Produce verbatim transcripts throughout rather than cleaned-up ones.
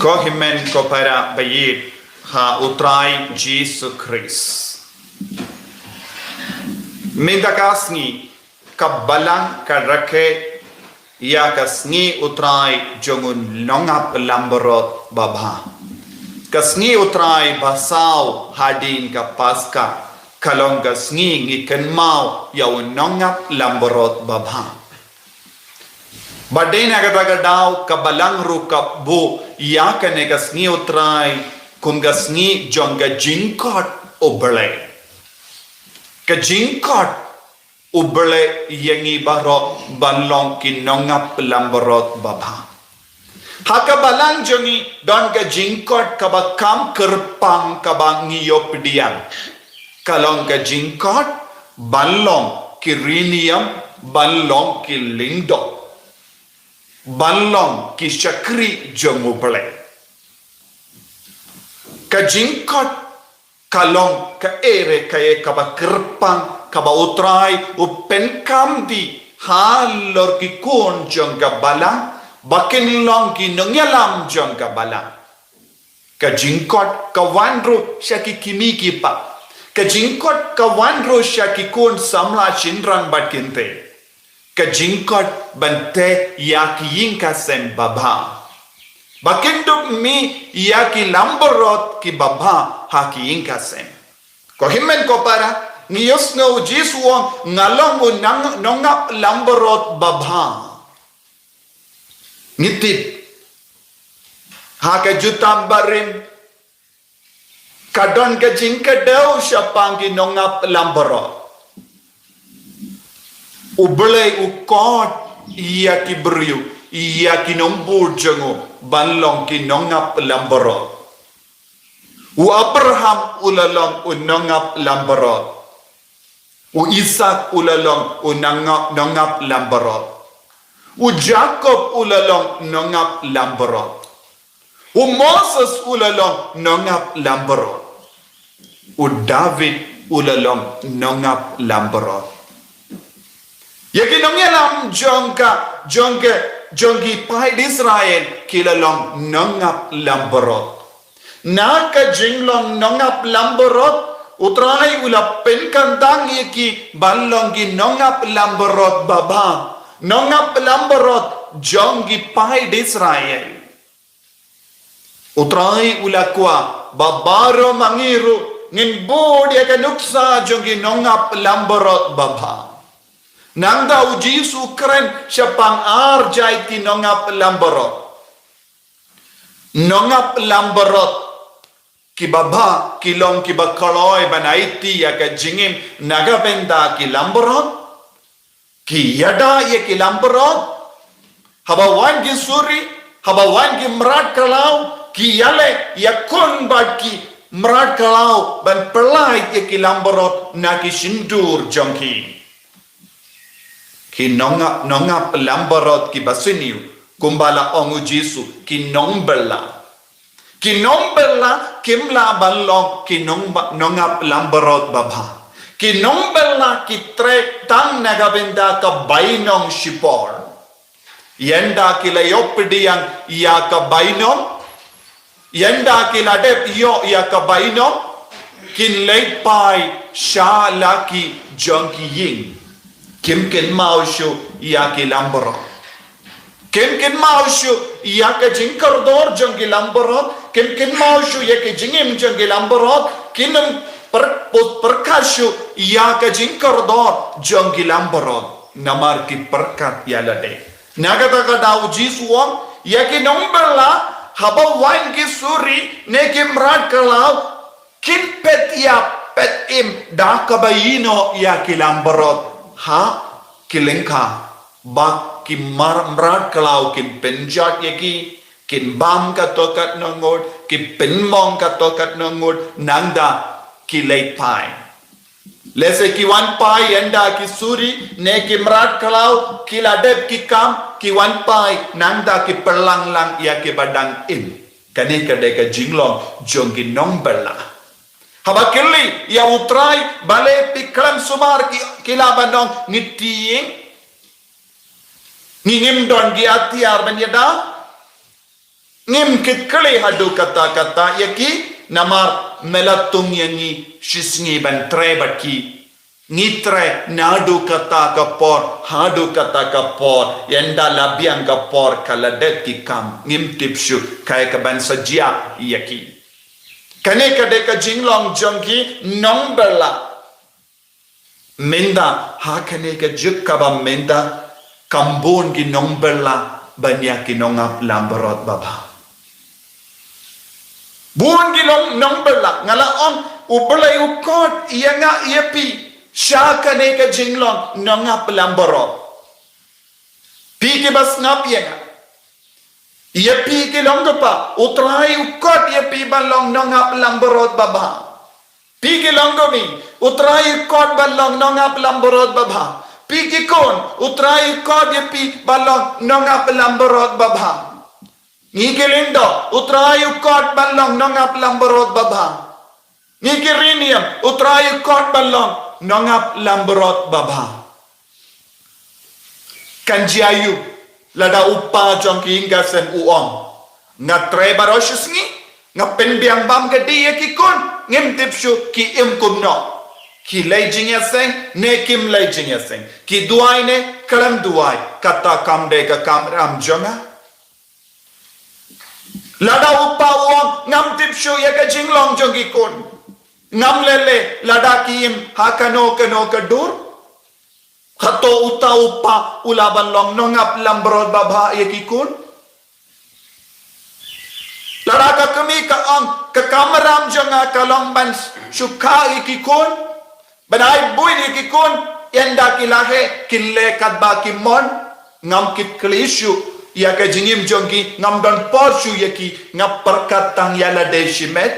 Ko hynmen ko para ba ïeit ha U Trai Jisu Khrist. Mynta ka sngi ka balang ka rakhe ïa ka sngi U Trai jong u nongap langbrot babha. Ka sngi U Trai ba saw hadien ka Paska ka long ka sngi ngi kynmaw ïa u nongap langbrot babha. Bad dei na kata ka daw ka balang ruh ka buh ïa kane ka sngi U Trai kum ka sngi jong ka jingkhot U Blei. Ka jingkhot U Blei ïa ngi baroh ban long ki nongap langbrot babha. Ha ka balang jong ngi don ka jingkhot kaba kham kyrpang kaba ngi ïoh pdiang. Ka long ka jingkhot ban long ki riewniam, ban long ki lyngdoh, ban long ki shakri jong U Blei. Ka jingkhot ka long kaei re kaei kaba kyrpang kaba U Trai u pynkham dih halor ki khun jong ka balang ba kin long ki nongïalam jong ka balang. Ka jingkhot ka wan ruh sha ki kmie ki kpa. Ka jingkhot ka wan ruh sha ki khun samla shynrang bad kynthei. Ka jingkhot ban tei ïa ki ïing ki sem babha. Ba kin dup mih ïa ki langbrot ki babha ha ki ïing ki sem. Ko hynmen ko para, ngi ïohsngew u Jisu u ong nga long u nang-, nongap langbrot babha. Ngi tip ha ka Jutang Barim ka don ka jingkdew shaphang ki nongap langbrot. U Blei u khot ïa ki briew, ïa ki nongbud jong u ban long ki nongap langbrot. U Abraham u la long u nongap langbrot. U Isak u la long u nongap, nongap langbrot. U Jakob u la long nongap langbrot. U Moses u la long nongap langbrot. U David u la long nongap langbrot. Ïa ki nongïalam jong ka, jong ka, jong ki paid Israel ki la long nongap langbrot. Na ka jinglong nongap langbrot, U Trai u la pynkyntang ïa ki ban long ki nongap langbrot babha, nongap langbrot jong ki paid Israel. U Trai u la kwah ba baroh ma ngi ruh ngin bud ïa ka nuksa jong ki nongap langbrot babha. Nangta u Jisu u kren shaphang ar jait ki nongap langbrot. Nongap langbrot ki babha ki long kiba kloi ban aiti ïa ka jingim na ka bynta ki langbrot. Ki ïada ïa ki langbrot. Haba wan ki suri, haba wan ki mrad khlaw, ki ïaleh ïakhun bad ki mrad khlaw ban pynlait ïa ki langbrot na ki shyntur jong ki. Ki nongap, nongap langbrot kiba sniew, kumba la ong u Jisu, ki nongbylla. Ki nongbylla kim lah ban long ki nong, nongap langbrot babha. Ki nongbylla ki treh tang na ka bynta ka bainong shipor. Ynda ki la ïoh pdiang ïa ka bainong, ynda ki la dep ïoh ïa ka bainong, kin leit phai sha la ki jong ki ïing. Kim kynmaw shuh ïa ki langbrot. Kim kynmaw shuh ïa ka jingkordor jong ki langbrot, kim kynmaw shuh ïa ka jingim jong ki langbrot, kim nym per-, pyrkhat shuh ïa ka jingkordor jong ki langbrot. Namar ki pyrkhat ïa lade. Na kata ka daw u Jisu u ong, ïa ki nongbylla, haba wan ki suri, ne ki mrad khlaw, kin peit ïap peit im da kaba ïehnoh ïa ki langbrot ha ki lyngkha. Ba ki mar-, mrad khlaw kin pynjot ïa ki, kin bam katto katne ngut, kin pynmong katto katne ngut, nangta ki leit phai. Lehse ki wan phai ynda ki suri, ne ki mrad khlaw, ki la dep ki kam, ki wan phai, nangta ki pynlang lang ïa kiba dang im. Kane ka dei ka jinglong jong ki nongbylla. Haba kylli ïa u Trai, balei phi khlem sumar, ki, ki lah ban ong ngi tieng. Ngi ngim don ki atiar ban ïada. Ngim kit khlei haduh katta katta ïa ki, namar me la tung ïa ngi shisngi ban trei bad ki. Ngi trei naduh kata ka por haduh kata ka por, ynda la biang ka por ka la dep ki kam, ngim tip shuh kaei kaban sa jia ïa ki. Kane ka dei ka jinglong jong ki nongbylla. Mynta, ha kane ka juk kaba mynta, kam bun ki nongbylla ban ïa ki nongap langbrot babha. Bun ki long nongbylla, nga la ong, U Blei u khot ïa nga ïa phi sha kane ka jinglong nongap langbrot. Phi kiba sngap ïa nga, ïa phi ki long kpa, U Trai u khot ïa phi ban long nongap langbrot babha. Phi ki long kmie, U Trai u khot ban long nongap langbrot babha. Phi ki khun, U Trai u khot ïa phi ban long nongap langbrot babha. Ngi ki lyngdoh, U Trai u khot ban long nongap langbrot babha. Ngi ki riewniam, U Trai u khot ban long nongap langbrot babha. Kan jia ïa u, lada u kpa jong ki ïing ka sem u ong, nga trei baroh shisngi, nga pynbiang bam ka dih ïa ki khun, ngim tip shuh ki im kumno. Ki leh jingïaseng ne kim leh jingïaseng, ki duwai ne khlem duwai, kata kam dei ka kamram jong nga. Lada u kpa u ong, ngam tip shuh ïa ka jinglong jong ki khun, ngam leh leh lada ki im ha kano kano ka dur. Hato uta u kpa u lah ban long nongap langbrot babha ïa ki khun? Lada ka kmie ka ong, ka kamram jong nga ka long ban shu kha ïa ki khun, ban ai buit ïa ki khun, ynda ki la heh kin leh katba ki mon. Ngam kit khlei shuh ïa ka jingim jong ki, ngam don por shuh ïa ki, nga pyrkhat tang ïa lade shimet.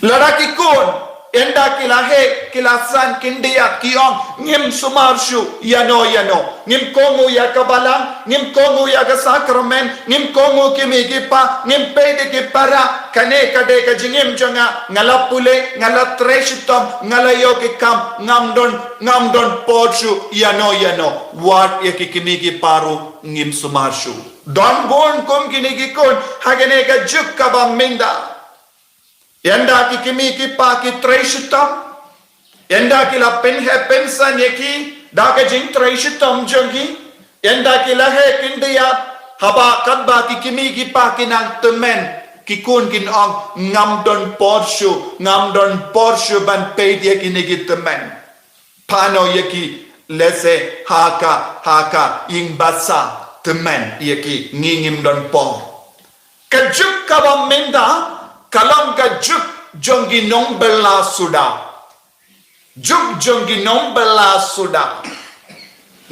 Lada ki khun, ynda ki la heh, ki la san, kin diat, ki ong, ngim sumar shuh ïano ïano, ngim kohnguh ïa ka balang, ngim kohnguh ïa ka sakramen, ngim kohnguh ki kmie ki kpa, ngim peit ïa ki para. Kane ka dei ka jingim jong nga, nga la pule, nga la trei shitom, nga la ïoh ki kam, ngam don, ngam don por shuh ïano ïano. Wat ïa ki kmie ki kpa ruh ngim sumar shuh. Don bun kum kine ki khun ha kane ka juk kaba mynta. Ynda ki kmie ki kpa ki trei shitom, ynda ki la pynheh pynsan ïa ki da ka jingtrei shitom jong ki, ynda ki la heh kin diat, haba katba ki kmie ki kpa ki nang tymmen, ki khun kin ong, ngam don por shuh, ngam don por shuh ban peit ïa kine ki tymmen. Phano ïa ki, lehse ha ka, ha ka ïing basa, tymmen ïa ki, ngi ngim don por. Ka juk kaba mynta ka long ka juk jong ki nongbylla suda. Juk jong ki nongbylla suda.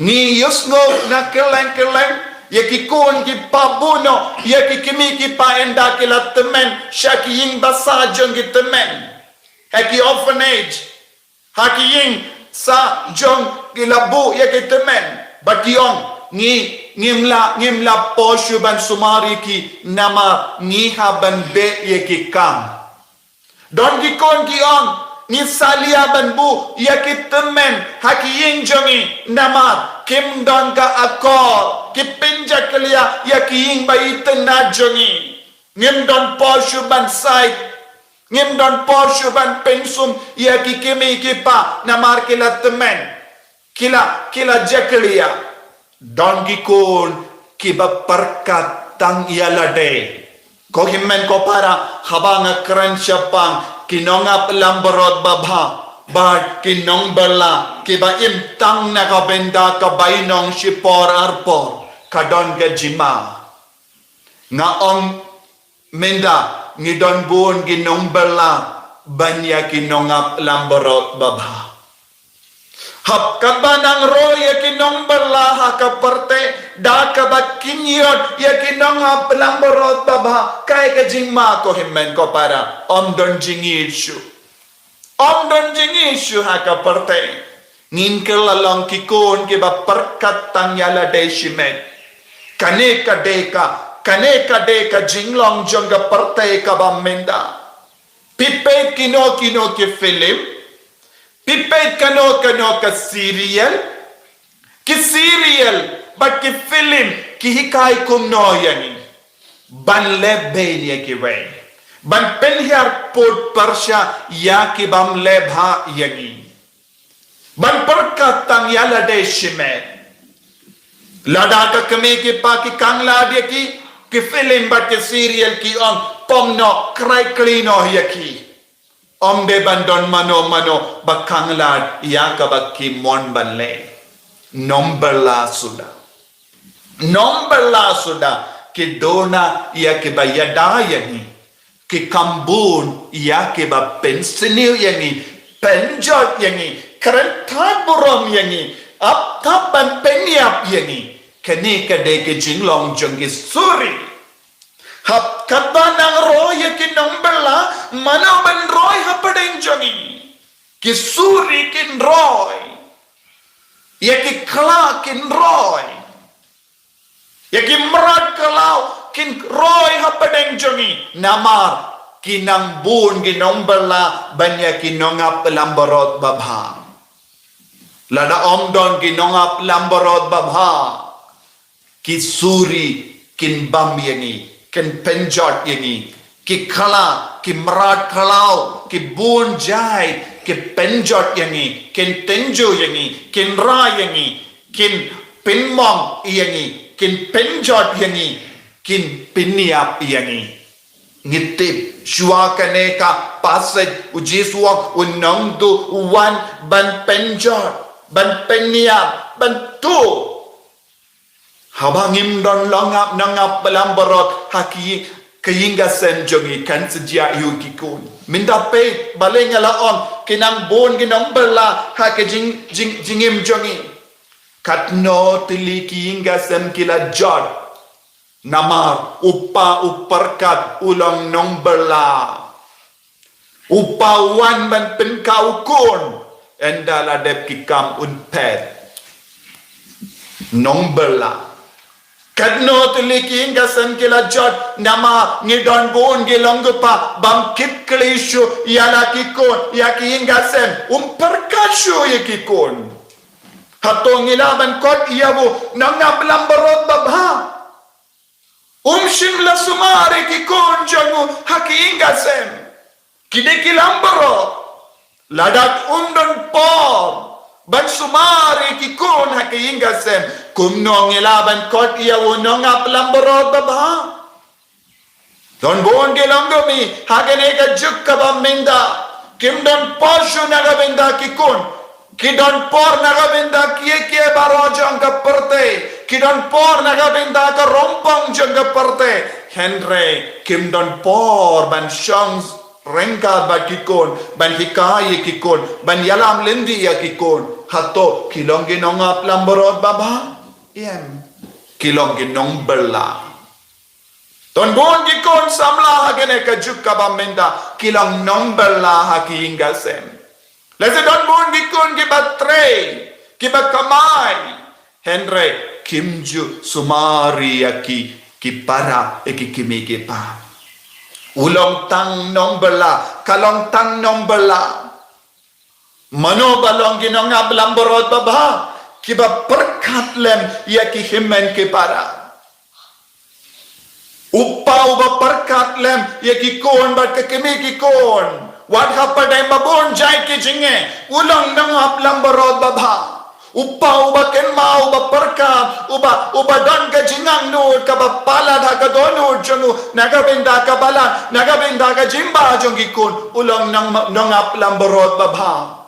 Ngi ïohsngew na kylleng kylleng ïa ki khun ki kpa buno, ïa ki kmie ki kpa ynda ki la tymmen sha ki ïing basa jong ki tymmen, ha ki orphanage, ha ki ïing sa jong ki la buh ïa ki tymmen, bad ki ong, ngi, ngim lah, ngim lah por shuh ban sumar ïa ki, namar ngi hap ban beh ïa ki kam. Don ki khun ki ong, ngi salia ban buh ïa ki tymmen ha ki ïing jong ngi, namar kim don ka akor, ki pynjakhlia ïa ki ïing ba itynnad jong ngi. Ngim don por shuh ban sait, ngim don por shuh ban pynsum ïa ki kmie ki kpa namar ki la tymmen, ki la, ki la jakhlia. Don ki khun kiba pyrkhat tang ïa lade. Ko hynmen ko para, haba nga kren shaphang ki nongap langbrot babha bad ki nongbylla kiba im tang na ka bynta ka bainong shipor arpor, ka don ka jingma. Nga ong, mynta ngi don bun ki nongbylla ban ïa ki nongap langbrot babha. Hap kaba nang roi ïa ki nongbylla ha ka pyrthei da kaba kin ïoh ïa ki nongap langbrot babha, kaei ka jingma ko hynmen ko para? Ym don jingïeit shuh. Ym don jingïeit shuh ha ka pyrthei. Ngin kylla long ki khun kiba pyrkhat tang ïa lade shimet. Kane ka dei ka, kane ka dei ka jinglong jong ka pyrthei kaba mynta. Phi peit kino kino ki film, phi peit kano kano ka serial, ki serial bad ki film ki hikai kumno ïa ngi? ban leh bein ïa kiwei, ban pynhiar pud pyrshah ïa ki bym leh bha ïa ngi, ban pyrkhat tang ïa lade shimet. Lada ka kmie ki kpa ki khanglad ïa ki, ki film bad ki serial ki ong, pom noh, krai kli noh ïa ki. Ym dei ban don mano mano ba khanglad ïa kaba ki mon ban leh. Nongbylla suda. Nongbylla suda ki duna ïa kiba ïada ïa ngi. Ki kham bun ïa kiba pynsniew ïa ngi, pynjot ïa ngi, kren thad burom ïa ngi, ap thap ban pynïap ïa ngi. Kane ka dei ka jinglong jong ki suri. Hap katba nang roi ïa ki nongbylla, mano ban roi hapdeng jong ngi? Ki suri kin roi. Ïa ki khla kin roi. Ïa ki mrad khlaw kin roi hapdeng jong ngi. Namar ki nang bun ki nongbylla ban ïa ki nongap lambarot babha. Lada ym don ki nongap lambarot babha, ki suri kin bam ïa ngi, kin pynjot ïa ngi. Ki khla, ki mrad khlaw, ki bun jait, ki pynjot ïa ngi, kin tynjuh ïa ngi, kin rah ïa ngi, kin pynmong ïa ngi, kin pynjot ïa ngi, kin pynïap ïa ngi. Ngi tip, shuwa kane ka passage, u Jisu u ong, u nongduh u wan ban pynjot, ban pynïap, ban tuh. Haba ngim don long ap nongap lambarot ha ki, ka ïing ka sem jong ngi, kan sa jia ïa u ki khun. Mynta peit, balei nga la ong, ki nang bun ki nongbylla ha ka jing, jing, jingim jong ngi. Katno tylli ki ïing ka sem ki la jot. Namar u pa u pyrkhat u long nongbylla. U pa u wan ban pynkhih u khun, ynda la dep ki kam un phet. Nongbylla. Katno tylli ki ïing ka sem ki la jot, namar ngi don bun ki long ki pa bym kit kli shuh ïa la ki khun, ïa ki ïing ka sem, um pyrkhat shuh ïa ki khun. Hato ngi lah ban khot ïa u nongap lambarot babha? Um shym la sumar ïa ki khun jong u ha ki ïing ka sem. Ki dei ki lambarot. Lada um don por ban sumar ïa ki khun ha ki ïing ka sem, kumno ngi lah ban khot ïa u nongap lambarot babha? Don bun ki long ki kmie ha kane ka juk kaba mynta, kim don por shuh na ka bynta ki khun. Ki don por na ka bynta kiei kiei baroh jong ka pyrthei. Ki don por na ka bynta ka rongpong jong ka pyrthei. Hynrei kim don por ban shong ryngkat bad ki khun, ban hikai ïa ki khun, ban ïalam lynti ïa ki khun. Hato ki long ki nongap lambarot babha? Em. Ki long ki nongbylla. Don bun ki khun samla ha kane ka juk kaba mynta ki long nongbylla ha ki ïing ka sem. Lehse don bun ki khun kiba trei, kiba kamai. Hynrei kim ju sumar ïa ki, ki para, ïa ki kmie ki kpa. U long tang nongbylla, ka long tang nongbylla. Mano ba long ki nongap lambarot babha, kiba pyrkhat lem ïa ki hynmen ki para. U pa uba pyrkhat lem ïa ki khun bad ki kmie ki khun. Wat hapdeng ba bun jait ki jingeh, u long nongap lambarot babha. U pa uba kynmaw, uba pyrkhat, uba, uba don ka jingangnud kaba palat ha ka dohnud jong u, na ka bynta ka balang, na ka bynta ka jingbha jong ki khun, u long nong, nongap lambarot babha.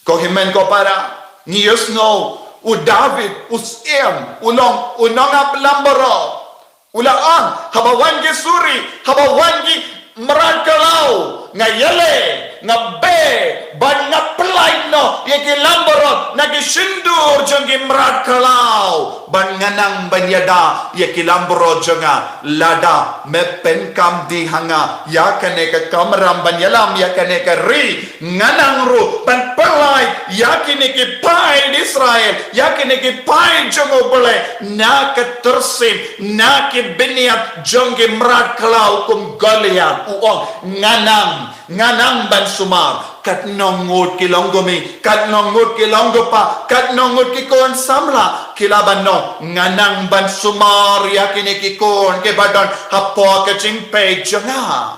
Ko hynmen ko para, ngi ïohsngew, u David, u Syiem, u long, u nongap lambarot. U la ong, haba wan ki suri, haba wan ki mrad khlaw, nga ïaleh, nga beh, bad nga pyllait noh ïa ki lambarot na ki shyntur jong ki mrad khlaw, bad nga nang ban ïada ïa ki lambarot jong nga. Lada me pynkam dih ha nga ïa kane ka kamram ban ïalam ïa kane ka ri, nga nang ruh ban pyllait ïa kine ki paid Israel, ïa kine ki paid jong U Blei, na ka tyrsiem, na ki bniat jong ki mrad khlaw kum Goliath. U ong, nga nang, nga nang ban sumar. Katno ngut ki long kumne, katno ngut ki long kumpa, katno ngut ki khun samla ki la ban ong, nga nang ban sumar ïa kine ki khun kiba don hapoh ka jingpeit jong nga.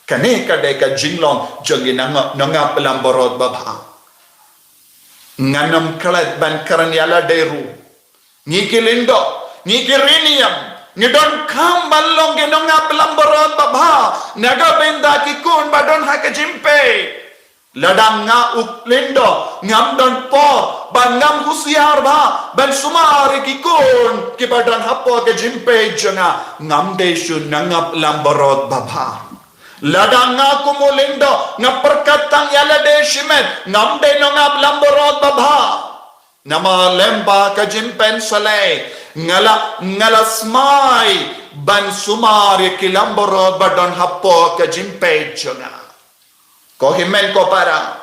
Kane ka dei ka jinglong jong ki nang, nongap lambarot babha. Ngan ym klet ban kren ïa lade ruh. Ngi ki lyngdoh, ngi ki riewniam, ngi donkam ban long ki nongap lambarot babha na ka bynta ki khun ba don ha ka jingpeit. Lada nga u lyngdoh ngam don por, ba ngam husiar bha ban sumar ïa ki khun kiba don hapoh ka jingpeit jong nga, ngam dei shuh nongap lambarot babha. Lada nga kum u lyngdoh nga pyrkhat tang ïa lade shimet, ngam dei nongap lambarot babha. Namar lyngba ka jingpynshai nga la, nga la smai ban sumar ïa ki lambarot ba don hapoh ka jingpeit jong nga. Ko hynmen ko para,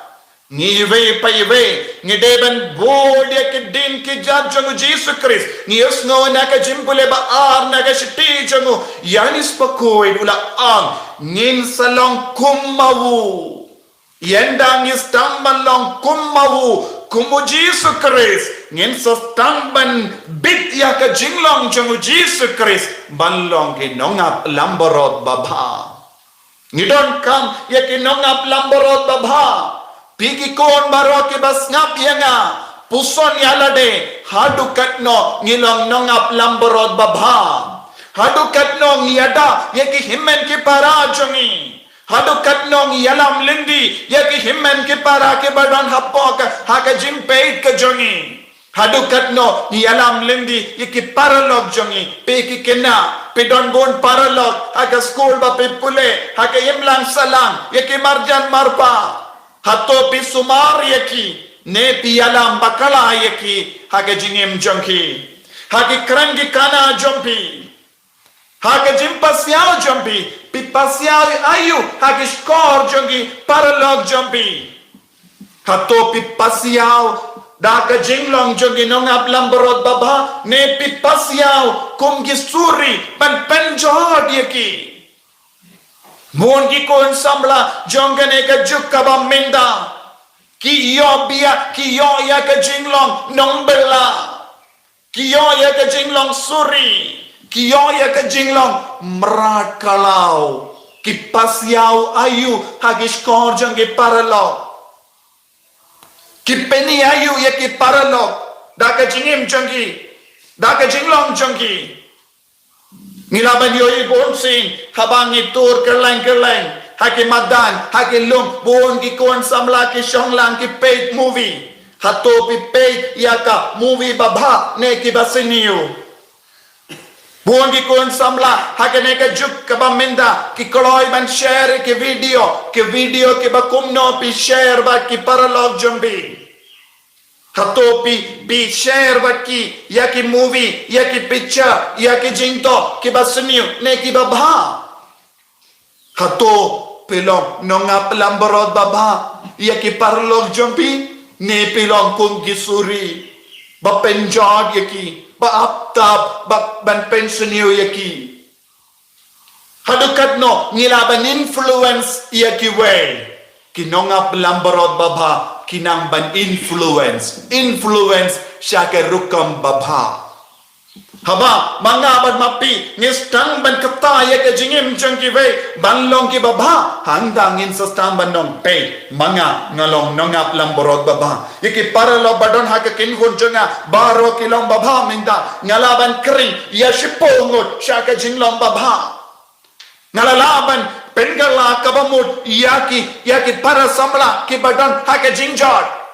ngi iwei pa iwei ngi dei ban bud ïa ki ding ki jam jong u Jisu Khrist. Ngi ïohsngew na ka jingpule ba ar na ka shithi jong u Ïoannis Bakhuid, u la ong, ngin sa long kum ma u. Ynda ngi sdang ban long kum ma u, kum u Jisu Khrist, ngin sa sdang ban bit ïa ka jinglong jong u Jisu Khrist ban long ki nongap lambarot babha. Ngi donkam ïa ki nongap lambarot babha. Phi ki khun baroh kiba sngap ïa nga, puson ïa lade, haduh katno ngi long nongap lambarot babha. Haduh katno ngi ïada ïa ki hynmen ki para jong ngi. Haduh katno ngi ïalam lynti ïa ki hynmen ki para kiba don hapoh ka, ha ka jingpeit ka jong ngi. Haduh katno ngi ïalam lynti ïa ki paralok jong ngi. Phi ki khynnah, phi don bun paralok ha ka skul ba phi pule, ha ka imlang sahlang, ïa ki marjan marpa. Hato phi sumar ïa ki, ne phi ïalam bakla ïa ki ha ka jingim jong ki, ha ki kren ki kana jong phi, ha ka jingpasiaw jong phi? Phi pasiaw aïu ha ki shkor jong ki paralok jong phi? Hato phi pasiaw da ka jinglong jong ki nongap lambarot babha, ne phi pasiaw kum ki suri ban pynjot ïa ki? Bun ki khun samla jong kane ka juk kaba mynta ki ïoh bia, ki ïoh ïa ka jinglong nongbylla. Ki ïoh ïa ka jinglong suri, ki ïoh ïa ka jinglong mrad khlaw. Ki pasiaw aïu ha ki shkor jong ki paralok? Ki pyni aïu ïa ki paralok da ka jingim jong ki, da ka jinglong jong ki? Ngi lah ban ïohi bunsien haba ngi tur kylleng kylleng ha ki madan, ha ki lum, bun ki khun samla ki shong lang ki peit movie. Hato phi peit ïa ka movie babha ne kiba sniew? Bun ki khun samla ha kane ka juk kaba mynta ki kloi ban share ki video, ki video kiba kumno phi share bad ki paralok jong phi? Hato phi, phi share bad ki ïa ki movie, ïa ki picture, ïa ki jingthoh kiba sniew ne kiba bha? Hato phi long nongap lambarot babha ïa ki paralok jong phi, ne phi long kum ki suri ba pynjot ïa ki, ba ap tap, ba, ban pynsniew ïa ki? Haduh katno ngi lah ban influence ïa kiwei? Ki nongap lambarot babha ki nang ban influence, influence sha ka rukom babha. Haba ma nga bad ma phi ngi sdang ban kata ïa ka jingim jong kiwei ban long kiba bha, hangta ngin sa sdang ban ong, peit, ma nga nga long nongap lambarot babha. Ïa ki paralok ba don ha ka kynhun jong nga baroh ki long babha mynta. Nga lah ban khring ïa shiphew ngut sha ka jinglong babha. Nga la lah ban pynkylla kaba mut ïa ki, ïa ki para samla kiba don ha ka jingjot.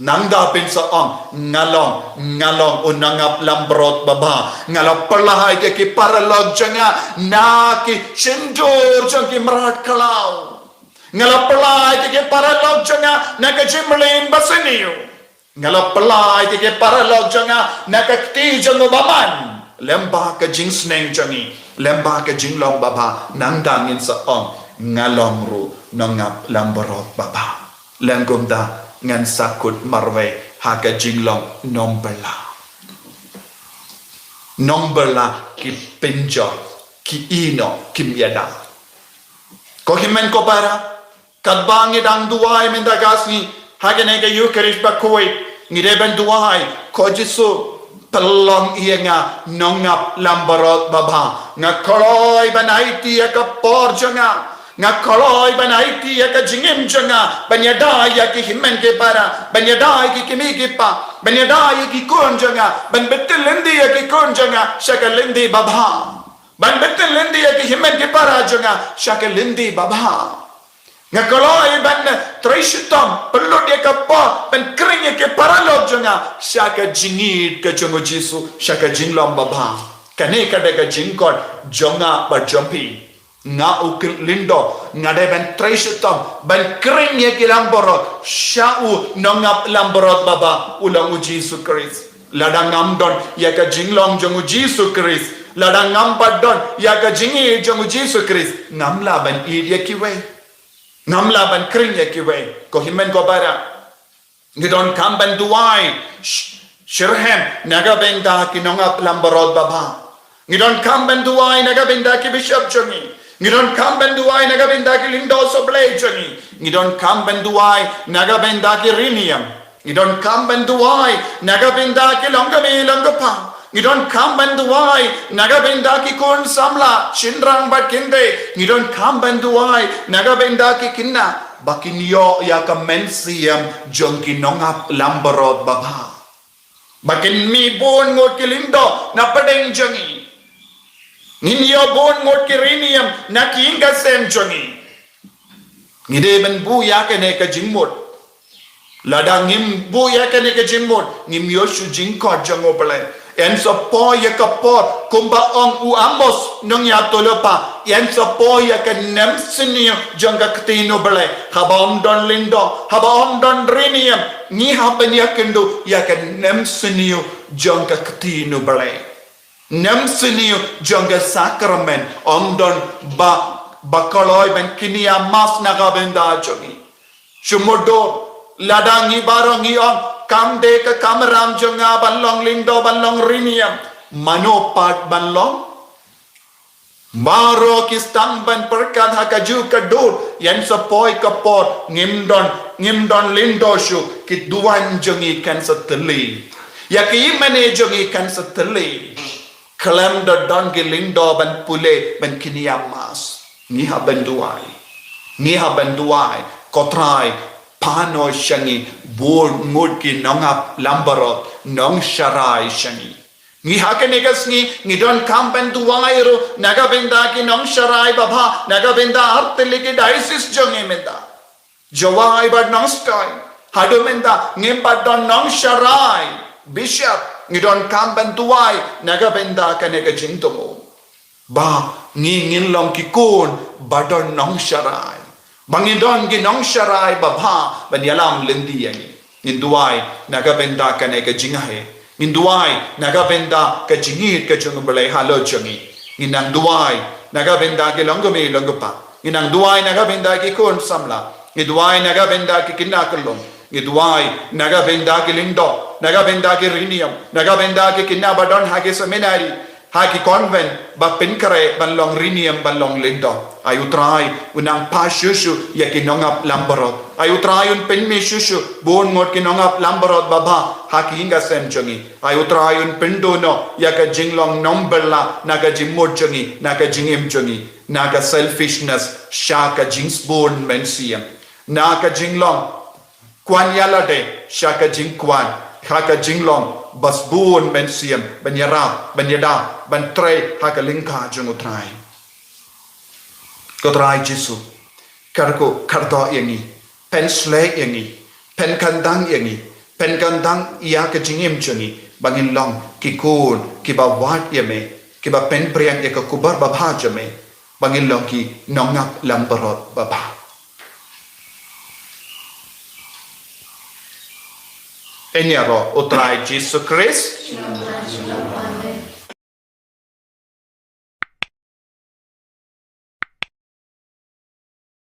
Nangta phin sa ong, nga long, nga long u nongap lambarot babha. Nga la pynlait ïa ki paralok jong nga na ki shyntur jong ki mrad khlaw. Nga la pynlait ïa ki paralok jong nga na ka jingmlien ba sniew. Nga la pynlait ïa ki paralok jong nga na ka kti jong u bymman. Lem bad ka jingsneng jong ngi, lem bad ka jinglong babha, nangta ngin sa ong, nga long ruh nongap lambarot babha. Lem kumta ngan sa kut marwei ha ka jinglong nongbylla. Nongbylla ki pynjot, ki ïehnoh, kim ïada. Ko hynmen ko para, Katba ngi dang duwai mynta ka sngi ha kane ka Eucharist bakhuid, ngi dei ban duwai, ko Jisu, pynlong ïa nga nongap langbrot babha. Nga kloi ban aiti ïa ka por jong nga. Nga kloi ban aiti ïa ka jingim jong nga ban ïada ïa ki hynmen ki para, ban ïada ïa ki kmie ki kpa, ban ïada ïa ki khun jong nga, ban btin lynti ïa ki khun jong nga sha ka lynti babha, ban btin lynti ïa ki hynmen ki para jong nga sha ka lynti babha. Nga kloi ban trei shitom, pynlut ïa ka por, ban khring ïa ki paralok jong nga sha ka jingïeit ka jong u Jisu, sha ka jinglong babha. Kane ka dei ka jingkhot jong nga bad jong phi. Nga u Kynrad Lyngdoh, nga dei ban trei shitom ban khring ïa ki langbrot sha u nongap langbrot babha, u long u Jisu Khrist. Lada ngam don ïa ka jinglong jong u Jisu Khrist, lada ngam pat don ïa ka jingïeit jong u Jisu Khrist, ngam lah ban ïeit ïa kiwei. Ngam lah ban khring ïa kiwei. Ko hynmen ko para, ngi donkam ban duwai sh-, shitrhem na ka bynta ki nongap langbrot babha. Ngi donkam ban duwai na ka bynta ki bishop jong ngi. Ngi donkam ban duwai na ka bynta ki lyngdoh sohblei jong ngi. Ngi donkam ban duwai na ka bynta ki riewniam. Ngi donkam ban duwai na ka bynta ki longkmie longkpa. Ngi donkam ban duwai na ka bynta ki khun samla, shynrang bad kynthei. Ngi donkam ban duwai na ka bynta ki khynnah ba kin ïoh ïa ka mynsiem jong ki nongap langbrot babha. Ba kin mih bun ngut ki lyngdoh na pdeng jong ngi. Ngin ïoh bun ngut ki riewniam na ki ïing ki sem jong ngi. Ngi dei ban buh ïa kane ka jingmut. Lada ngim buh ïa kane ka jingmut, ngim ïoh shuh jingkhot jong U Blei. Yn sa poi ïa ka por, kumba ong u Amos nongïathuhlypa. Yn sa poi ïa ka nemsniew jong ka ktien U Blei. Haba ym don lyngdoh, haba ym don riewniam, ngi hap ban ïakynduh ïa ka nemsniew jong ka ktien U Blei. Nemsniew jong ka sakramen, ym don ba, ba kloi ban kñia Mass na ka bynta jong ngi. Shu mutdur, lada ngi baroh ngi ong, kam dei ka kamram jong nga ban long lyngdoh, ban long riewniam. Mano pat ban long? Baroh ki sdang ban pyrkhat ha kajuh ka dur, yn sa poi ka por, ngim don, ngim don lyngdoh shuh, ki duwan jong ngi kan sa thylli. Ïa ki ïingmane jong ngi kan sa thylli. Khlem da don ki lyngdoh ban pule, ban kñia Mass. Ngi hap ban duwai. Ngi hap ban duwai. Ko Trai, phah noh sha ngi bun ngut ki nongap langbrot, nongsharai sha ngi. Ngi ha kane ka sngi, ngi donkam ban duwai ruh na ka bynta ki nongsharai babha, na ka bynta artylli ki diocese jong ngi mynta. Jowai bad Nongstoiñ. Haduh mynta ngim pat don nongsharai. Bishop, ngi donkam ban duwai na ka bynta kane ka jingthmu. Ba ngi ngin long ki khun ba don nongsharai. Ba ngin don ki nongsharai babha ban ïalam lynti ïa ngi. Ngin duwai na ka bynta kane ka jingaiei. Ngin duwai na ka bynta ka jingïeit ka jong U Blei halor jong ngi. Ngin nang duwai na ka bynta ki longkmie longkpa. Ngin nang duwai na ka bynta ki khun samla. Ngi duwai na ka bynta ki khynnah khyllung. Ngi duwai na ka bynta ki lyngdoh, na ka bynta ki riewniam, na ka bynta ki khynnah ba don ha ki seminari, ha ki convent, ba pynkhreh ban long riewniam, ban long lyngdoh. Ai U Trai un nang phah shuh shuh ïa ki nongap langbrot. Ai U Trai un pynmih shuh shuh bun ngut ki nongap langbrot babha ha ki ïing ki sem jong ngi. Ai U Trai un pynduh noh ïa ka jinglong nongbylla na ka jingmut jong ngi, na ka jingim jong ngi, na ka selfishness sha ka jingsbun mynsiem, na ka jinglong kwah ïa lade sha ka jingkwah, ha ka jinglong ba sbun mynsiem ban ïarap, ban ïada, ban trei ha ka lyngkha jong U Trai. Ko Trai Jisu, kyrkhu kyrdoh ïa ngi, pynshlei ïa ngi, pynkyndang ïa ngi, pynkyndang ïa ka jingim jong ngi, ba ngin long ki khun kiba wad ïa me, kiba pynpriang ïa ka khubor babha jong me, ba ngin long ki nongap langbrot babha. Yn ïaroh U Trai Jisu Khrist.